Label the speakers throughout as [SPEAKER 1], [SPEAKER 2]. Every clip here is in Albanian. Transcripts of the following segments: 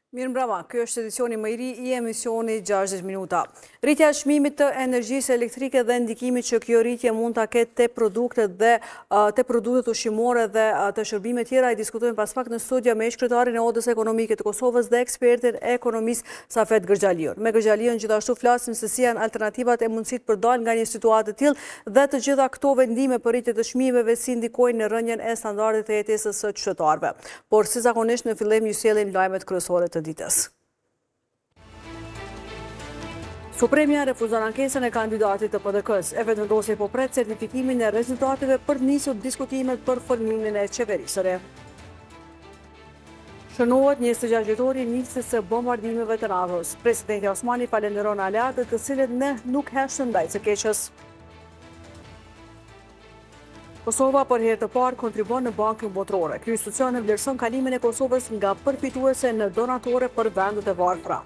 [SPEAKER 1] Mirëmbrëma, ky është edicioni më i ri i emisionit 60 minuta. Rritja e çmimit të energjisë elektrike dhe ndikimi që kjo rritje mund ta ketë te produktet dhe te produktet ushqimore dhe te shërbimet tjera i diskutojmë pas pak në studio me ish-kryetarin e Odës Ekonomike të Kosovës dhe ekspertin e ekonomisë Safet Gërxhaliun. Me Gërxhaliun gjithashtu flasim se si janë alternativat e mundësitë për dalë nga një situatë e tillë dhe të gjitha këto vendime për rritje të çmimeve si ndikojnë në rënien e standardit të jetesës së qytetarëve. Por si zakonisht në fillim ju sjellim lajmet kryesore të ditës. Supremja refuzon ankesën e kandidatit të PDK-së. E Vetëvendosje po pret certifikimin e rezultateve për të nisur diskutimet për formimin e qeverisë së re. Shënohet 26 vjetori i nisjes së bombardimeve të NATO-s. Presidentja Osmani falënderon aleatët të cilët ne nuk heshtën ndaj së keqes. Kosova për herë të parë kontribuon në Bankën Botërore. Ky institucion e vlerëson kalimin e Kosovës nga përfituese në donatore për vendet e varfra.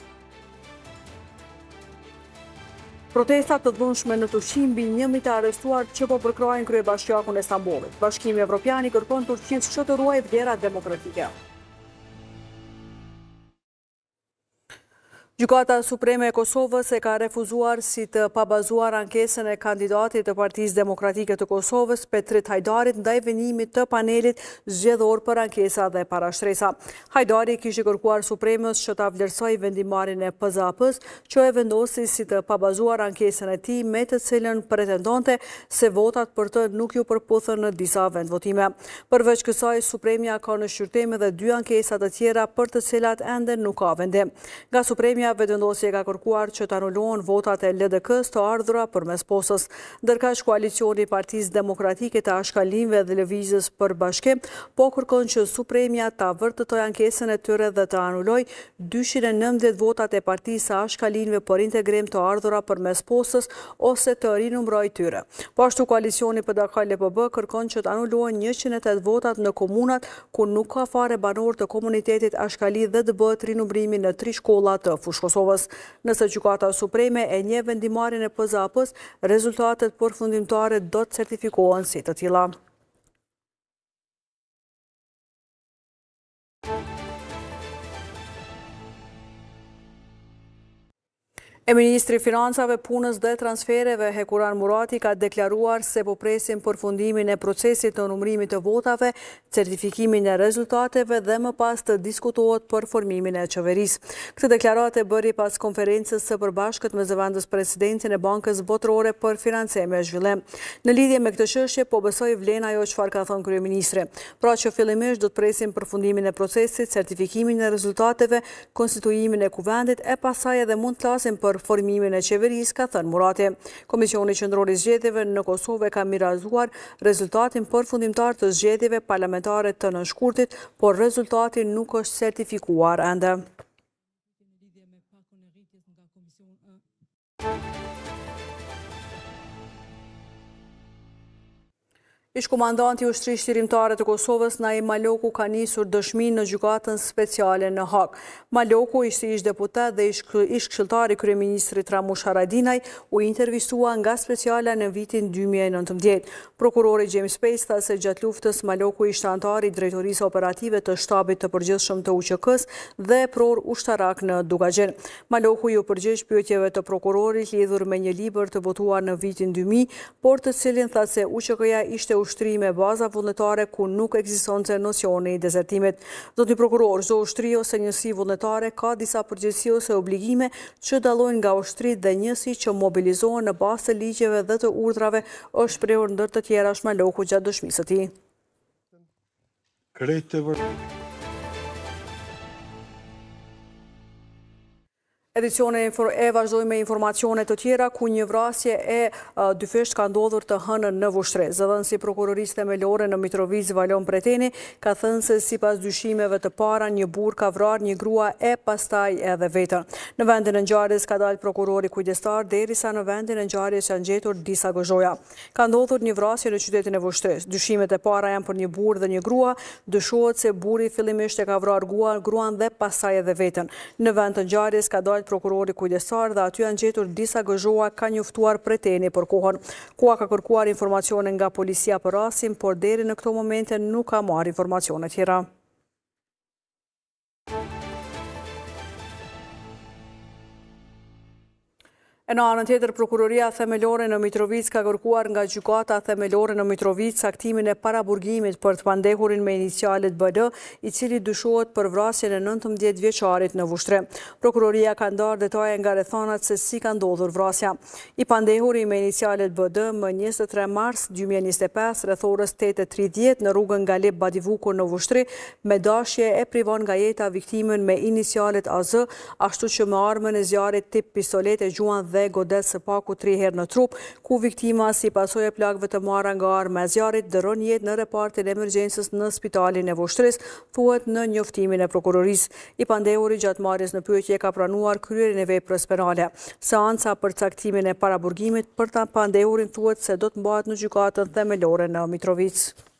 [SPEAKER 1] Protesta të dhunshme në Turqi mbi 1000 të arrestuar që po përkrahin kryebashkiakun e Stambollit. Bashkimi Evropian i kërkon Turqisë që të ruajë vlerat demokratike. Gjykata Supreme e Kosovës e ka refuzuar si të pabazuar ankesën e kandidatit të Partisë Demokratike të Kosovës, Petrit Hajdarit, ndaj vendimit të panelit zgjedhor për ankesa dhe parashtresa. Hajdari kishte kërkuar Supremës që ta vlerësojë vendimmarrjen e PZAP-së, që e vendosi si të pabazuar ankesën e tij me të cilën pretendonte se votat për të nuk iu përputhën në disa vendvotime. Përveç kësaj, Supremja ka në shqyrtim edhe dy ankesa të tjera për të cilat ende nuk ka vendim. Nga Supremja, Vetëvendosje ka kërkuar që të anulohen votat e LDK-së të ardhura përmes postës. Ndërkaq, koalicioni i Partisë Demokratike të Ashkalinjve dhe Lëvizjes për Bashkim po kërkon që Supremja ta vërtetojë ankesën e tyre dhe të anulojë 219 votat e Partisë së Ashkalinjve për Integrim të ardhura përmes postës ose të rinumërojë tyre. Po ashtu koalicioni PDK-LPB kërkon që të anulohen 108 votat në komunat ku nuk ka fare banorë të komunitetit ashkali dhe të bëhet rinumërimi në tri shkolla të Fushë-Kosovës. Nëse Gjykata Supreme e njeh vendimmarrjen e PZAP-së, rezultatet përfundimtare do të certifikohen si të tilla. E Ministri i Financave, Punës dhe Transfereve, Hekuran Murati, ka deklaruar se po presin përfundimin e procesit të numërimit të votave, certifikimin e rezultateve dhe më pas të diskutohet për formimin e qeverisë. Këtë deklaratë e bëri pas konferencës së përbashkët me zëvendës presidentin e Bankës Botërore për Financim e Zhvillim. Në lidhje me këtë çështje, po besoj vlen ajo çfarë ka thënë kryeministri. Pra që fillimisht do të presim përfundimin e procesit, certifikimin e rezultateve, konstituimin e Kuvendit e pastaj edhe mund të flasim për formimin e qeverisë, ka thënë Murati. Komisioni Qendror i Zgjedhjeve në Kosovë e ka miratuar rezultatin përfundimtar të zgjedhjeve parlamentare të 9 shkurtit, por rezultati nuk është certifikuar ende. Ish-komandanti i Ushtrisë Çlirimtare të Kosovës, Naim Maloku, ka nisur dëshminë në gjykatën speciale në Hagë. Maloku ishte ish-deputet dhe ish-këshilltar i kryeministrit Ramush Haradinaj, u intervistua nga specialja në vitin 2019. Prokurori James Pace tha se gjatë luftës Maloku ishte anëtar i Drejtorisë Operative të Shtabit të Përgjithshëm të UÇK-së dhe epror ushtarak në Dukagjin. Maloku iu përgjigj pyetjeve të prokurorit lidhur me një libër të botuar në vitin 2000, por të cilin tha se UÇK-ja ishte ushtri me baza vullnetare ku nuk ekzistonte nocioni i dezertimit. Zoti prokuror, çdo ushtri ose njësi vullnetare ka disa përgjegjësi ose obligime që dallojnë nga ushtritë dhe njësi që mobilizohen në bazë të ligjeve dhe të urdhrave, është shprehur ndër të tjerash Maloku gjatë dëshmisë së tij.
[SPEAKER 2] Krejt të vërtetë.
[SPEAKER 1] Edicionin e vazhdojmë me informacione të tjera, ku një vrasje e dyfishtë ka ndodhur të hënën në Vushtrri. Zëdhënësi i Prokurorisë Themelore në Mitrovicë, Valon Preteni, ka thënë se sipas dyshimeve të para, një burrë ka vrarë një grua e pastaj edhe veten. Në vendin e ngjarjes ka dalë prokurori kujdestar, derisa në vendin e ngjarjes janë gjetur disa gëzhoja. Ka ndodhur një vrasje në qytetin e Vushtrrisë. Dyshimet e para janë për një burrë dhe një grua. Dyshohet se burri fillimisht e ka vrarë gruan dhe pastaj edhe veten. Në vend të ngjarjes ka dalë prokurori kujdestar dhe aty janë gjetur disa gëzhoja, ka njoftuar Preteni për Kohën. Koha ka kërkuar informacione nga policia për rastin, por deri në këto momente nuk ka marrë informacione tjera. E në anën tjetër, Prokuroria Themelore në Mitrovicë ka kërkuar nga Gjykata Themelore në Mitrovicë caktimin e paraburgimit për të pandehurin me inicialet BL, i cili dyshohet për vrasjen e 19 vjeçarit në Vushtrri. Prokuroria ka ndarë detaje nga rrethanat se si ka ndodhur vrasja. I pandehuri me inicialet BD më 23 mars 2025 rreth orës 8:30 në rrugën Galip Badivuku në Vushtrri, me dashje e privon nga jeta viktimën me inicialet AZ, ashtu që me armën e zjarrit tip pistoletë e gjuan dhe e godet së paku tri herë në trup, ku viktima si pasojë e plagëve të marra nga arma e zjarrit ndërron jetë në repartin e emergjencës në spitalin e Vushtrrisë, thuhet në njoftimin e prokurorisë. I pandehuri gjatë marrjes në pyetje ka pranuar kryerjen e veprës penale. Seanca për caktimin e paraburgimit për të pandehurin thuhet se do të mbahet në Gjykatën Themelore në Mitrovicë.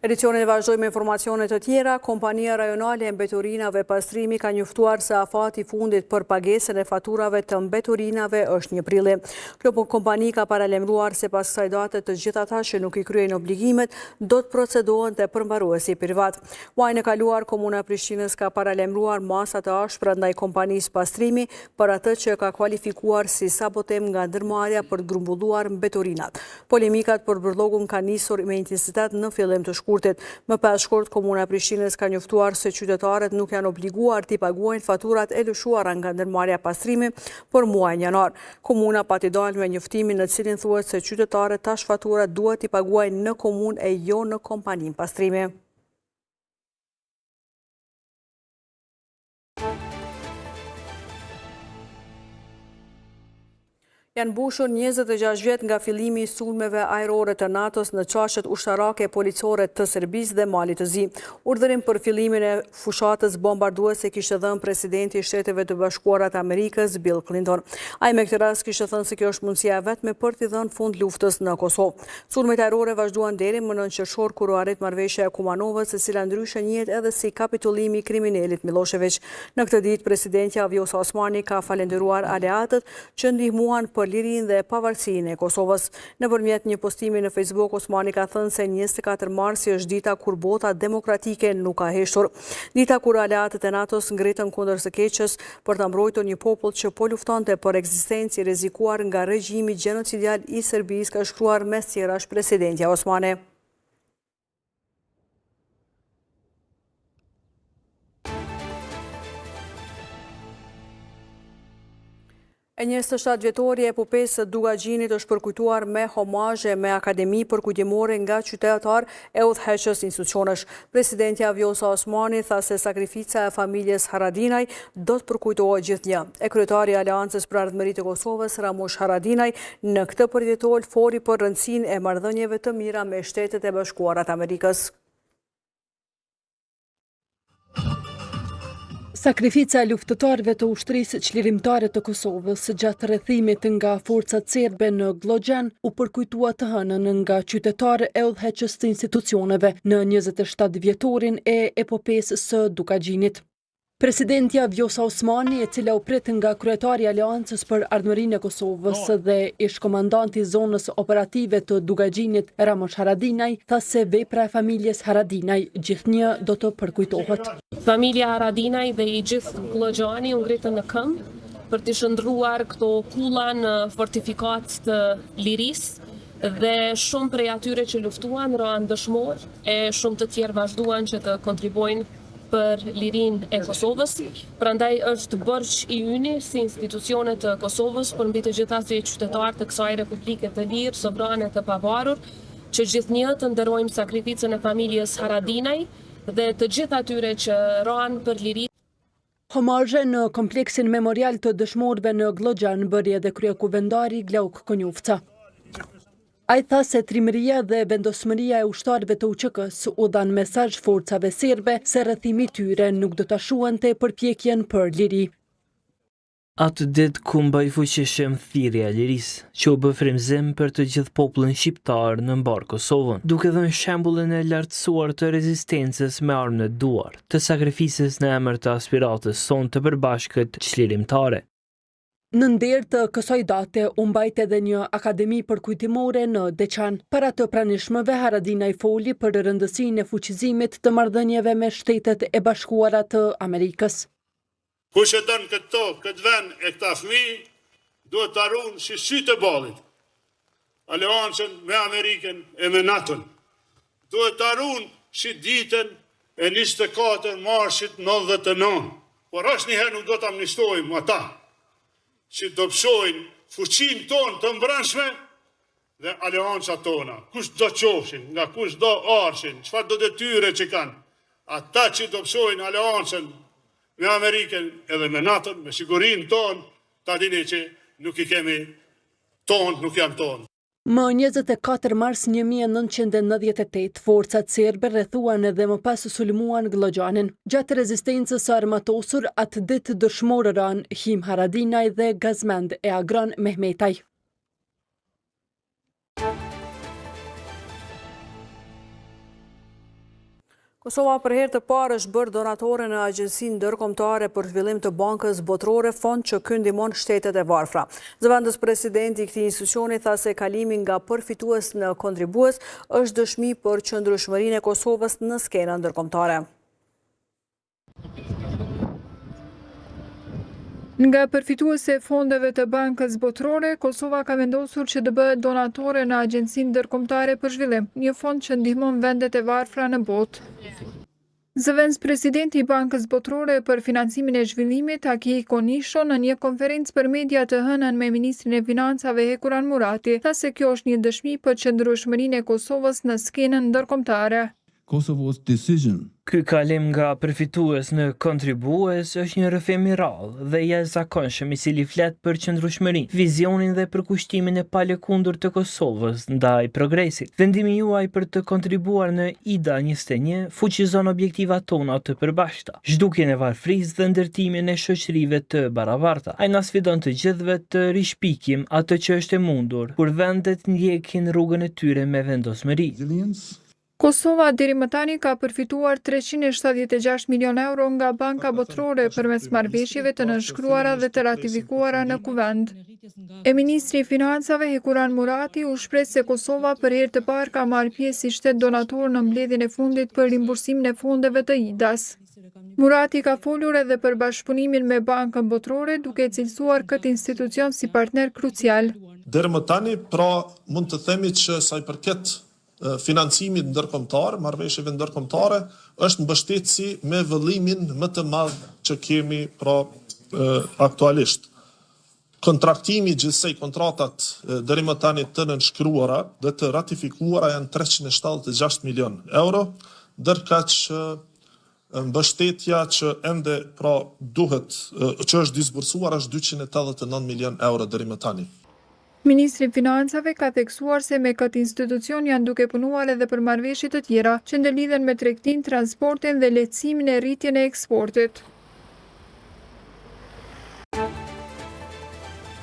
[SPEAKER 1] Edicionin e vazhdojmë me informacione të tjera. Kompania Rajonale e Mbeturinave Pastrimi ka njoftuar se afati i fundit për pagesën e faturave të mbeturinave është 1 prilli. Kjo po kompani ka paralajmëruar se pas kësaj date të gjithë ata që nuk i kryejnë obligimet do të procedohen te përmbaruesi privat. Muajin e kaluar, Komuna e Prishtinës ka paralajmëruar masa të ashpra ndaj kompanisë Pastrimi për atë që e ka kualifikuar si sabotim nga ndërmarrja për të grumbulluar mbeturinat. Polemikat për bërllogun kanë nisur me intensitet në fillim të shkurtit. Më 5 shkurt, Komuna e Prishtinës ka njoftuar se qytetarët nuk janë obliguar t'i paguajnë faturat e lëshuara nga ndërmarrja Pastrimi për muajin janar. Komuna pati dalë me njoftimin në cilin thuhet se qytetarët tash faturat duhet t'i paguajnë në komunë e jo në kompaninë Pastrimi. Janë mbushur 26 vjet nga fillimi i sulmeve ajrore të NATO-s në caqet ushtarake e policore të Serbisë dhe Malit të Zi. Urdhërin për fillimin e fushatës bombarduese kishte dhënë presidenti i Shteteve të Bashkuara të Amerikës, Bill Clinton. Ai me këtë rast kishte thënë se kjo është mundësia e vetme për t'i dhënë fund luftës në Kosovë. Sulmet ajrore vazhduan deri më 9 qershor kur u arrit marrëveshja e Kumanovës, e cila ndryshe njihet edhe si kapitullimi i kriminelit Millosheviq. Në këtë ditë, presidentja Vjosa Osmani ka falënderuar aleatët që ndihmuan për lirinë dhe pavarësinë e Kosovës. Nëpërmjet një postimi në Facebook, Osmani ka thënë se 24 marsi është dita kur bota demokratike nuk ka heshtur. Dita kur aleatët e NATO-s ngritën kundër së keqes për ta mbrojtur një popull që po luftonte për ekzistencë i rrezikuar nga regjimi gjenocidial i Serbisë, ka shkruar mes tjerash presidentja Osmani. E 27 vjetori i epopesë së Dukagjinit është përkujtuar me homazhe me akademi përkujtimore nga qytetarë e udhëheqës institucionesh. Presidentja Vjosa Osmani tha se sakrifica e familjes Haradinaj do të përkujtohet gjithnjë. E kryetari i Aleancës për Ardhmëri të Kosovës, Ramush Haradinaj, në këtë përvjetor foli për rëndësinë e marrëdhënieve të mira me Shtetet e Bashkuara të Amerikës.
[SPEAKER 2] Sakrifica e luftëtarëve të Ushtrisë Çlirimtare të Kosovës gjatë rrethimit nga forcat serbe në Gllogjan u përkujtua të hënën nga qytetarë e udhëheqës të institucioneve në 27 vjetorin e epopesë së Dukagjinit. Presidentja Vjosa Osmani, e cila u prit nga kryetari i Aleancës për Ardhmërinë e Kosovës dhe ish-komandanti i Zonës Operative të Dukagjinit, Ramush Haradinaj, tha se vepra e familjes Haradinaj gjithnjë do të përkujtohet.
[SPEAKER 3] Familja Haradinaj dhe i gjithë Gllogjani u ngritën në këmbë për t'i shndërruar këto kulla në fortifikatë të lirisë dhe shumë prej atyre që luftuan ranë dëshmorë e shumë të tjerë vazhduan që të kontribuojnë për lirinë e Kosovës, prandaj është borxh i yni si institucione të Kosovës, por mbi të gjitha si qytetarë të kësaj Republike të lirë, sovrane, të pavarur, që gjithnjë të nderojmë sakrificën e familjes Haradinaj dhe të gjithë atyre që ranë për liri.
[SPEAKER 2] Homazhe në Kompleksin Memorial të Dëshmorëve në Gllogjan bëri edhe kryekuvendari Glauk Konjufca. Ai tha se trimëria dhe vendosmëria e ushtarëve të UÇK-së u dhanë mesazh forcave serbe se rrethimi i tyre nuk do ta shuante përpjekjen për liri.
[SPEAKER 4] Atë ditë kumboi fuqishëm thirrja e lirisë, që u bë frymëzim për të gjithë popullin shqiptar në mbarë Kosovën, duke dhënë shembullin e lartësuar të rezistencës me armë në duar, të sakrificës në emër të aspiratës sonë të përbashkët çlirimtare.
[SPEAKER 2] Në nder të kësaj date u mbajt edhe një akademi përkujtimore në Deçan. Para të pranishmëve Haradinaj foli për rëndësinë e fuqizimit të marrëdhënieve me Shtetet e Bashkuara të Amerikës.
[SPEAKER 5] Kush e don këtë tokë, këtë vend e këta fëmijë, duhet ta ruan si sytë e ballit. Aleancën me Amerikën e me NATO-n. Duhet ta ruan si ditën e 24 marsit 99. Por asnjëherë nuk do të amnistojmë ata që dobësojnë fuqinë tonë të mbrendshme dhe aleancat tona, kushdo qofshin, nga kushdo ardhshin, çfarëdo detyre që kanë, ata që dobësojnë aleancën me Amerikën edhe me NATO-n, me sigurinë tonë, ta dini që nuk i kemi tonë, nuk janë tonë.
[SPEAKER 2] Më 24 mars 1998, forcat serbe rrethuan dhe më pas sulmuan Gllogjanin. Gjatë rezistencës së armatosur, atë ditë dëshmorë ranë Him Haradinaj dhe Gazmend e Agron Mehmetaj.
[SPEAKER 1] Kosova për herë të parë është bërë donatore në Agjencinë Ndërkombëtare për Zhvillim të Bankës Botërore, fond që ky ndihmon shtetet e varfra. Zëvendëspresidenti i këtij institucioni tha se kalimi nga përfitues në kontribues është dëshmi për qëndrueshmërinë e Kosovës në skenën ndërkombëtare.
[SPEAKER 6] Nga përfituese e fondeve të Bankës Botërore, Kosova ka vendosur që të bëhet donatore në Agjencinë Ndërkombëtare për Zhvillim, një fond që ndihmon vendet e varfra në botë. Zëvendëspresidenti i Bankës Botërore për Financimin e Zhvillimit, Akihiko Nisho, në një konferencë për media të hënën me ministrin e Financave Hekuran Murati, tha se kjo është një dëshmi për qëndrueshmërinë e Kosovës në skenën ndërkombëtare.
[SPEAKER 7] Kosovo's decision.
[SPEAKER 4] Ky kalim nga përfitues në kontribues është një rrëfim i rrallë dhe i jashtëzakonshëm i cili flet për qëndrueshmërinë, vizionin dhe përkushtimin e palëkundur të Kosovës ndaj progresit. Vendimi juaj për të kontribuar në IDA 21 fuqizon objektivat tona të përbashkëta, zhdukjen e varfërisë dhe ndërtimin e shoqërive të barabarta. Ai na sfidon të gjithëve të rishpikim atë që është e mundur kur vendet ndjekin rrugën e tyre me vendosmëri.
[SPEAKER 6] Kosova deri më tani ka përfituar 376 milionë euro nga Banka Botërore përmes marrëveshjeve të nënshkruara dhe të ratifikuara në Kuvend. E ministri i Financave Hekuran Murati u shpreh se Kosova për herë të parë ka marrë pjesë si shtet donator në mbledhjen e fundit për rimbursimin e fondeve të IDA-s. Murati ka folur edhe për bashkëpunimin me Bankën Botërore, duke e cilësuar këtë institucion si partner krucial.
[SPEAKER 8] Deri më tani, pra, mund të themi që sa i përket financimit ndërkombëtar, marrëveshjeve ndërkombëtare, është mbështetësi me vëllimin më të madh që kemi pra aktualisht. Kontraktimi gjithsej kontratat deri më tani të nënshkruara dhe të ratifikuara janë 376 milion euro, ndërkaq mbështetja që ende pra duhet që është disbursuar është 289 milion euro deri më tani.
[SPEAKER 6] Ministri i Financave ka theksuar se me këtë institucion janë duke punuar edhe për marrëveshje të tjera që ndërlidhen me tregtinë, transportin dhe lehtësimin e rritjen e eksportit.